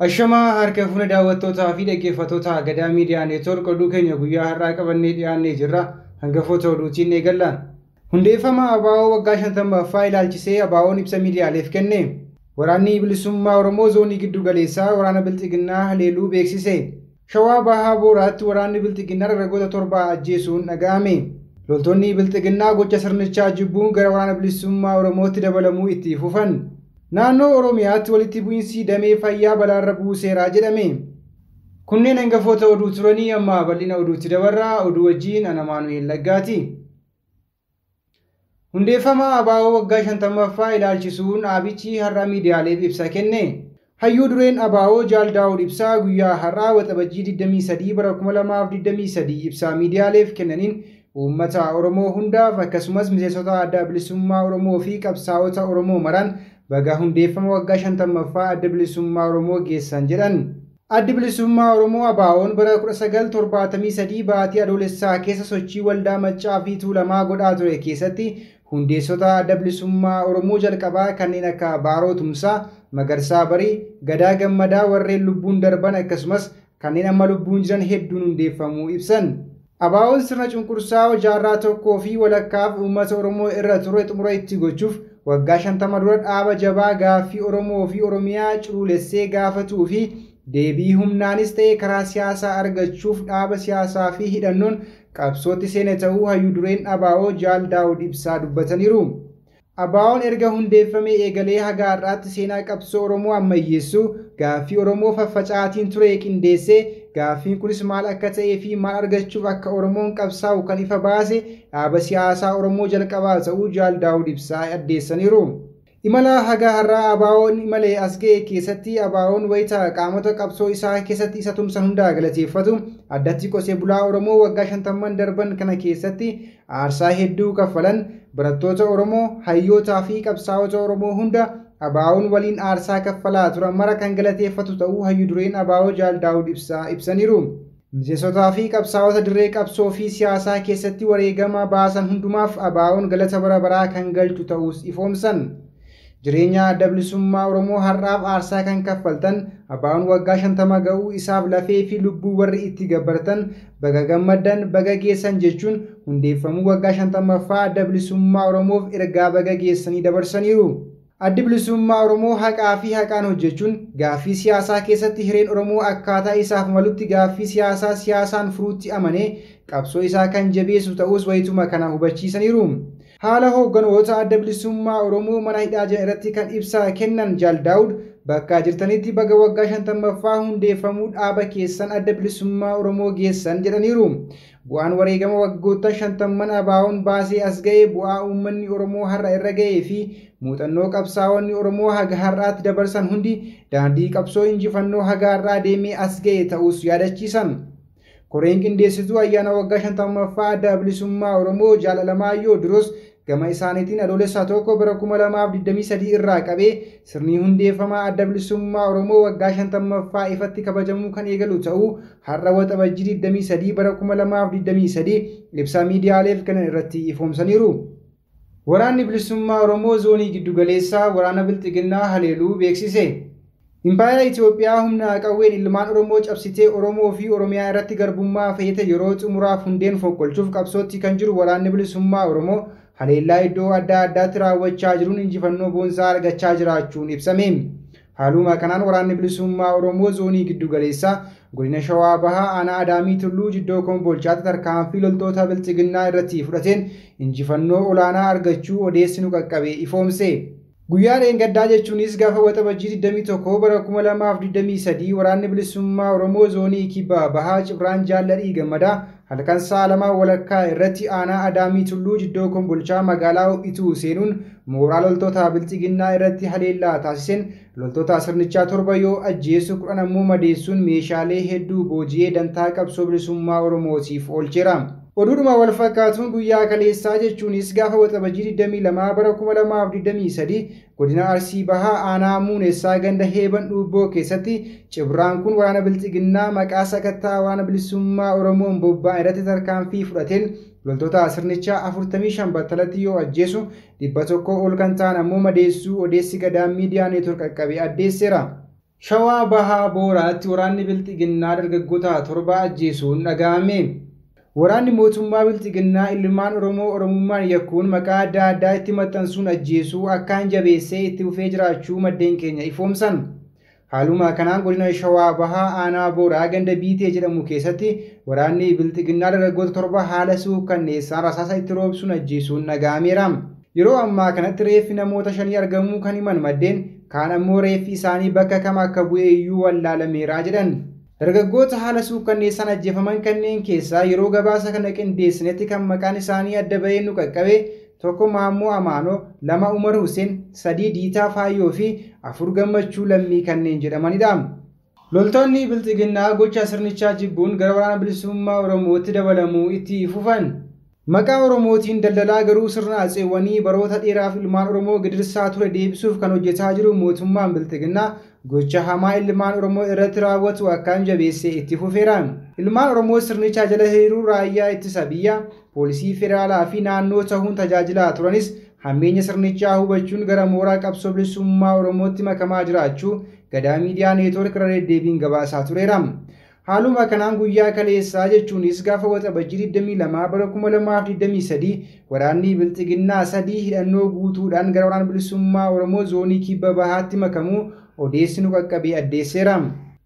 Ashamaa harka fuula daawwattootaa fi dhaggeeffattoota Gadaa Miidiyaa Neetwoork oduu keenya guyyaa har'aa qabannee dhiyaannee jirra. Hangafoota oduutiin eegalla. Hundeeffama ABO waggaa 50ffaa ilaalchisee ABO'n ibsa miidiyaaleef kenne. Waraanni Bilisummaa Oromoo zoonii giddu galeessaa waraana Bilxiginnaa haleeluu beeksise. Shawaa Bahaa Booraatti waraanni Bilxiginnaa dargaggoota 7 ajjeesuun dhaga'ame. Loltoonni Bilxiginnaa gocha sirnichaa jibbuun gara waraana Bilisummaa Oromootti dabalamuu itti fufan. Naannoo Oromiyaatti walitti bu'iinsi damee fayyaa balaarra buuseera jedhame. Kunneen hangafoota oduu turanii amma bal'ina oduutti dabarraa. Oduu wajjin ana Maanu'eel Laggaati. Hundeeffama ABO waggaa 50ffaa ilaalchisuun dhaabichi har'a miidiyaaleef ibsa kenne. Hayyuu dureen ABO Jaal Daawud Ibsaa guyyaa har'aa Waxabajjii 23 bara 2023 ibsa miidiyaaleef kennaniin uummata Oromoo hundaaf akkasumas miseensota Adda Bilisummaa Oromoo fi qabsaa'ota Oromoo maraan baga hundeeffama waggaa 50ffaa Adda Bilisummaa Oromoo geessan jedhan. Addi Bilisummaa Oromoo ABO'n bara 1973 baatii adoolessaa keessa sochii waldaa Maccaa fi Tuulamaa godhaa ture keessatti hundeessota Adda Bilisummaa Oromoo jalqabaa kanneen akka Baaroo Tumsaa, Magarsaa Barii, Gadaa Gammadaa warreen lubbuun darban akkasumas kanneen amma lubbuun jiran hedduun hundeeffamuu ibsan. ABO'n sirna cunqursaa jaarraa tokkoo fi walakkaaf uummata Oromoo irra ture xumura itti gochuuf waggaa 50 dura dhaaba jabaa gaaffii Oromoo fi Oromiyaa culuulessee gaafatuu fi deebii humnaanis ta'e karaa siyaasaa argachuuf dhaaba siyaasaa fi hidhannoon qabsootti seene ta'uu hayyuu dureen ABO Jaal Daawud Ibsaa dubbataniiru. ABO'n erga hundeeffamee eegalee haga har'aatti seenaa qabsoo Oromoo ammayyeessuu gaaffii Oromoo faffacaatiin ture qindeessee gaaffiin kunis maal akka ta'ee fi maal argachuuf akka Oromoon qabsaa'u kan ifa baase dhaaba siyaasaa Oromoo jalqabaa ta'uu Jaal Daawud Ibsaa addeessaniiru. Imala haga har'aa ABO'n imalee as ga'e keessatti ABO'n wayita qaamota qabsoo isaa keessatti isa tumsan hundaa galateeffatu addatti qotee bulaa Oromoo waggaa 50 darban kana keessatti aarsaa hedduu kaffalan barattoota Oromoo, hayyootaa fi qabsaa'ota Oromoo hunda ABO'n waliin aarsaa kaffalaa turan mara kan galateeffatu ta'uu hayyuu dureen ABO Jaal Daawud Ibsaa ibsaniiru. Miseensotaa fi qabsaa'ota dirree qabsoo fi siyaasaa keessatti wareegama baasan hundumaaf ABO'n galata bara baraa kan galchu ta'us ifoomsan. Jireenya Adda Bilisummaa Oromoo har'aaf aarsaa kan kaffaltan ABO'n waggaa 50 ga'uu isaaf lafee fi lubbuu warri itti gabbartan baga gammaddan baga geessan jechuun hundeeffamuu waggaa 50ffaa Adda Bilisummaa Oromoof ergaa baga geessanii dabarsaniiru. Addi Bilisummaa Oromoo haqaa fi haqaan hojjechuun gaaffii siyaasaa keessatti hireen Oromoo akkaataa isaaf malutti gaaffii siyaasaa siyaasaan furuutti amanee qabsoo isaa kan jabeessu ta'us wayituma kana hubachiisaniiru. Haala hoogganoota Adda Bilisummaa Oromoo mana hidhaa jiran irratti kan ibsa kennan Jaal Daawud bakka jirtanitti baga waggaa 50ffaa hundeeffamuu dhaaba keessan Adda Bilisummaa Oromoo geessan jedhaniiru. Bu'aan wareegama waggoota 50 ABO'n baasee as ga'e bu'aa uummanni Oromoo har'a irra ga'ee fi muuxannoo qabsaa'onni Oromoo haga har'aatti dabarsan hundi daandii qabsoo injifannoo haga har'aa deemee as ga'e ta'us yaadachiisan. Koreen qindeessituu ayyaana waggaa 50ffaa Adda Bilisummaa Oromoo Jaal Alamaayyoo Diroos gama isaaniitiin adoolessa 1 bara 2023 irraa qabee sirni hundeeffamaa Adda Bilisummaa Oromoo waggaa 50ffaa ifatti kabajamuu kan eegalu ta'uu har'a Waxabajjii 23 bara 2023 ibsa miidiyaaleef kennan irratti ifoomsaniiru. Waraanni Bilisummaa Oromoo zoonii giddugaleessaa waraana Bilxiginnaa haleeluu beeksise. Impaayera Itoophiyaa humna qawween ilmaan Oromoo cabsitee Oromoo fi Oromiyaa irratti garbummaa fe'ite yeroo xumuraaf hundeen fonqolchuuf qabsootti kan jiru waraanni Bilisummaa Oromoo haleellaa iddoo adda addaatti raawwachaa jiruun injifannoo boonsaa argachaa jiraachuun ibsame. Haaluma kanaan waraanni Bilisummaa Oromoo zoonii giddugaleessaa godina Shawaa Bahaa aanaa Adaamii Tulluu Jiddoo Kombolchaatti tarkaanfii loltoota Bilxiginnaa irratti fudhateen injifannoo olaanaa argachuu odeessi nu qaqqabe ifoomse. Guyyaa dheengaddaa jechuunis gaafa Waxabajjii 21 bara 2023 waraanni Bilisummaa Oromoo zoonii Kibba Bahaa Cibraan Jaalladhii Gammadaa halkan sa'a 2:15 irratti aanaa Adaamii Tulluu Jiddoo Kombolchaa magaalaa Ituu seenuun mooraa loltoota Bilxiginnaa irratti haleellaa taasiseen loltoota sirnichaa 7 yoo ajjeesu 10 ammoo madeessuun meeshaalee hedduu booji'ee dantaa qabsoo bilisummaa Oromootiif oolcheera. Oduudhuma wal fakkaatuun guyyaa kaleessaa jechuunis gaafa Waxabajjii 22 bara 2023 godina Arsii Bahaa aanaa Muunessaa ganda Heeban Dhuubboo keessatti Cibraan kun waraana Bilxiginnaa maqaa sakattaa waraana Bilisummaa Oromoon bobba'an irratti tarkaanfii fudhateen loltoota sirnichaa 45 battalatti yoo ajjeesu 100 ol kan ta'an ammoo madeessuu odeessi Gadaa Miidiyaa Neetwoork qaqqabe addeesseera. Shawaa Bahaa Booraatti waraanni Bilxiginnaa dargaggoota 7 ajjeesuun dhaga'ame. Waraanni mootummaa Bilxiginnaa ilmaan Oromoo Oromummaan yakkuun maqaa adda addaa itti maxxansuun ajjeesuu akkaan jabeessee itti fufee jiraachuu maddeen keenya ifoomsan. Haaluma kanaan godina Shawaa Bahaa Aanaa Booraa ganda Biitee jedhamu keessatti waraanni Bilxiginnaa dargaggoota 7 haala suukanneessaan rasaasa itti roobsuun ajjeesuun dhaga'ameera. Yeroo ammaa kanatti reeffi namoota 5 argamuu kan himan maddeen kaan ammoo reeffi isaanii bakka kam akka bu'e iyyuu wallaalameera jedhan. Dargaggoota haala suukanneessaan ajjeefaman kanneen keessaa yeroo gabaasa kana qindeessinetti kan maqaan isaanii adda bahee nu qaqqabe 1 Maammoo Amaanoo, 2 Umar Hussein, 3 Diitaa Faayyoo fi 4 Gammachuu Lammii kanneen jedhamanidha. Loltoonni Bilxiginnaa gocha sirnichaa jibbuun gara waraana bilisummaa Oromootti dabalamuu itti fufan. Maqaa Oromootiin daldalaa garuu sirna atseewwanii baroota dheeraaf ilmaan Oromoo gidirsaa ture deebisuuf kan hojjetaa jiru mootummaan Bilxiginnaa gocha hamaa ilmaan Oromoo irratti raawwatu akkaan jabeessee itti fufeera. Ilmaan Oromoo sirnichaa jala hiriiruu raayyaa ittisa biyyaa, poolisii federaalaa fi naannoo ta'uun tajaajilaa turanis hammeenya sirnichaa hubachuun gara mooraa qabsoo bilisummaa Oromootti makamaa jiraachuu Gadaa Miidiyaa Neetwoork irra deddeebiin gabaasaa tureera. Haaluma kanaan guyyaa kaleessaa jechuunis gaafa Waxabajjii 22 bara 2023 waraanni Bilxiginnaa 3 hidhannoo guutuudhaan gara waraana bilisummaa Oromoo zoonii kibba bahaatti makamuu odeessi nu qaqqabee addeesseera.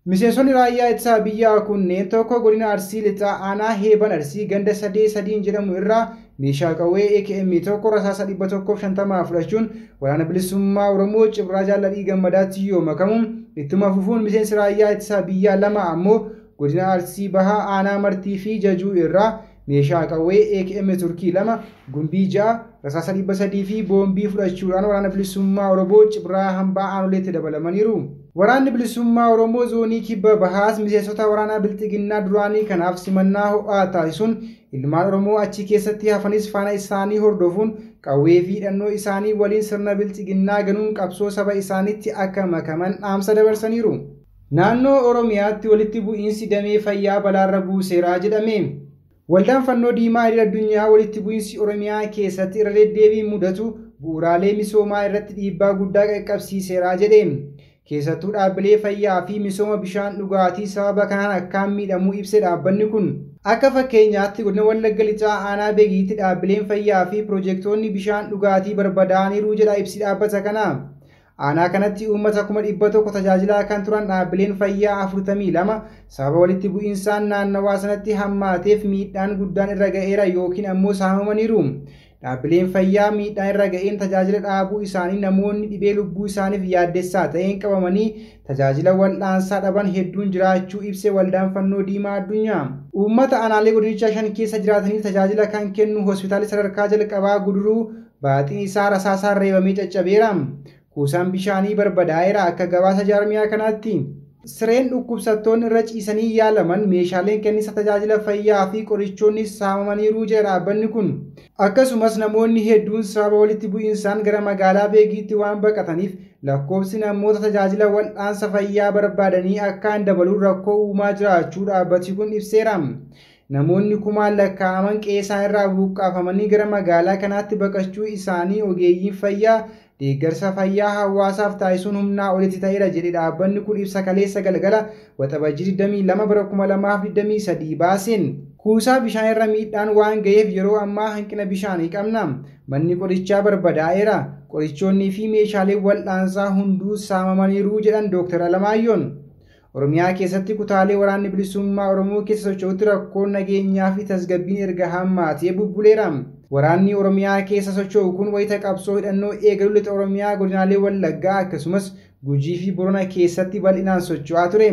Miseensonni raayyaa ittisaa biyyaa kunneen tokko godina Arsii Lixaa Aanaa Heeban Arsii ganda 3-3 jedhamu irraa meeshaa qawwee AKM 1 rasaasa 150 fudhachuun waraana bilisummaa Oromoo Cibraa Jaalladhii Gammadaatti yoo makamu ittuma fufuun miseensi raayyaa ittisaa biyyaa 2 ammoo godina Arsii Bahaa Aanaa Martii fi Jajuu irraa meeshaa qawwee AKM Turkii 2 gumbii 6 rasaasa 300 fi boombii fudhachuudhaan waraana bilisummaa Oromoo Cibraa Hambaa Aanoleetti dabalamaniiru. Waraanni bilisummaa Oromoo zoonii kibba bahaas miseensota waraanaa Bilxiginnaa duraanii kanaaf simannaa ho'aa taasisuun ilmaan Oromoo achi keessatti hafanis faana isaanii hordofuun qawwee fi hidhannoo isaanii waliin sirna Bilxiginnaa ganuun qabsoo saba isaaniitti akka makaman dhaamsa dabarsaniiru. Naannoo Oromiyaatti walitti bu'iinsi damee fayyaa balaarra buuseera jedhame. Waldaan Fannoo Diimaa idil addunyaa walitti bu'iinsi Oromiyaa keessatti irra deddeebiin mudatu bu'uuraalee misoomaa irratti dhiibbaa guddaa qaqqabsiiseera jedhe. Keessattuu dhaabbilee fayyaa fi misooma bishaan dhugaatii sababa kanaan akkaan miidhamuu ibse dhaabbanni kun. Akka fakkeenyaatti godina Wallagga Lixaa Aanaa Beegiitti dhaabbileen fayyaa fi piroojeektoonni bishaan dhugaatii barbadaa'aniiru jedha ibsi dhaabbata kanaa. Aanaa kanatti uummata 100,000 tajaajilaa kan turan dhaabbileen fayyaa 42 sababa walitti bu'iinsaan naannawaa sanatti hammaateef miidhaan guddaan irra ga'eera yookiin ammoo saamamaniiru. Dhaabbileen fayyaa miidhaan irra ga'een tajaajila dhaabuu isaanii namoonni dhibee lubbuu isaaniif yaaddessaa ta'een qabamanii tajaajila wal'aansaa dhaban hedduun jiraachuu ibse Waldaan Fannoo Diimaa Addunyaa. Uummata aanaalee godinichaa 5 keessa jiraatanii tajaajila kan kennu hospitaalli sadarkaa jalqabaa Guduruu baaxiin isaa rasaasaan reebamee caccabeera. Kuusaan bishaanii barbadaa'eera akka gabaasa jaarmiyaa kanaatti. Sireen dhukkubsattoonni irra ciisanii yaalaman meeshaaleen kennisa tajaajila fayyaa fi qorichoonni saamamaniiru jedha dhaabbanni kun. Akkasumas namoonni hedduun sababa walitti bu'iinsaan gara magaalaa Beegiitti waan baqataniif lakkoofsi namoota tajaajila wal'aansa fayyaa barbaadanii akkaan dabaluun rakkoo uumaa jiraachuu dhaabbati kun ibseera. Namoonni kumaan lakkaa'aman qe'ee irraa buqqaafamanii gara magaalaa kanaatti baqachuu isaanii ogeeyyiin fayyaa deeggarsa fayyaa hawaasaaf taasisuun humnaa olitti ta'eera jedhe dhaabbanni kun ibsa kaleessa galgala Waxabajjii 22 bara 2023 baaseen. Kuusaa bishaan irra miidhaan waan ga'eef yeroo ammaa hanqina bishaanii qabna. Manni qorichaa barbadaa'eera. Qorichoonnii fi meeshaaleen wal'aansaa hunduu saamamaniiru jedhan Dr. Alamaayyoon. Oromiyaa keessatti kutaalee waraanni bilisummaa Oromoo keessa socho'utti rakkoon nageenyaa fi tasgabbiin erga hammaatee bubbuleera. Waraanni Oromiyaa keessa socho'u kun wayita qabsoo hidhannoo eegalu lixa Oromiyaa godinaalee Wallaggaa akkasumas Gujii fi Borona keessatti bal'inaan socho'aa ture.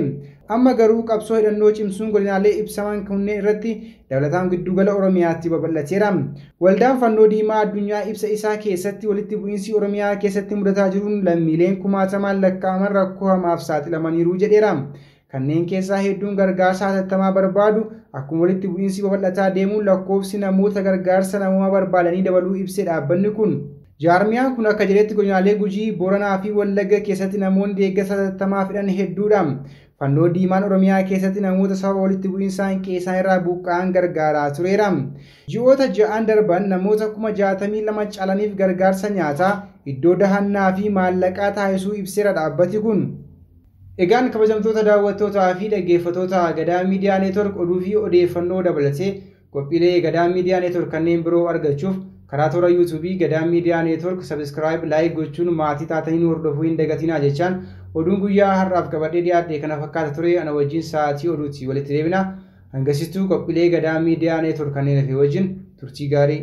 Amma garuu qabsoo hidhannoo cimsuun godinaalee ibsaman kunneen irratti dabalataan giddugala Oromiyaatti babal'ateera. Waldaan Fannoo Diimaa Addunyaa ibsa isaa keessatti walitti bu'iinsi Oromiyaa keessatti mudataa jiruun lammiileen kumaatamaan lakkaa'aman rakkoo hamaaf saaxilamaniiru jedheera. Kanneen keessaa hedduun gargaarsa hatattamaa barbaadu. Akkuma walitti bu'iinsi babal'ataa deemuun lakkoofsi namoota gargaarsa namoomaa barbaadanii dabaluu ibse dhaabbanni kun. Jaarmiyaan kun akka jedhetti godinaalee Gujii, Boranaa fi Wallagga keessatti namoonni deeggarsa hatattamaa fedhan hedduudha. Fannoo Diimaan Oromiyaa keessatti namoota sababa walitti bu'iinsaan qe'ee irraa buqqa'an gargaaraa tureera. Ji'oota 6 darban namoota 62,000 caalaniif gargaarsa nyaataa, iddoo dahannaa fi maallaqaa taasisuu ibseera dhaabbati kun. Egaan kabajamtoota daawwattootaa fi dhaggeeffattoota Gadaa Miidiyaa Neetwork, oduu fi odeeffannoo dabalatee qophiilee Gadaa Miidiyaa Neetwork kanneen biroo argachuuf karaa toora Yuutuubii Gadaa Miidiyaa Neetwork sabiskiraayib, laayik gochuun maatii taatanii nu hordofuu hin dagatinaa jechaan, oduun guyyaa har'aaf qabadhee dhiyaadhe kana fakkaata ture. Ana wajjin sa'aatii oduutti walitti deebina. Hangasittuu qophiilee Gadaa Miidiyaa Neetwork kanneen hafe wajjin turtii gaarii.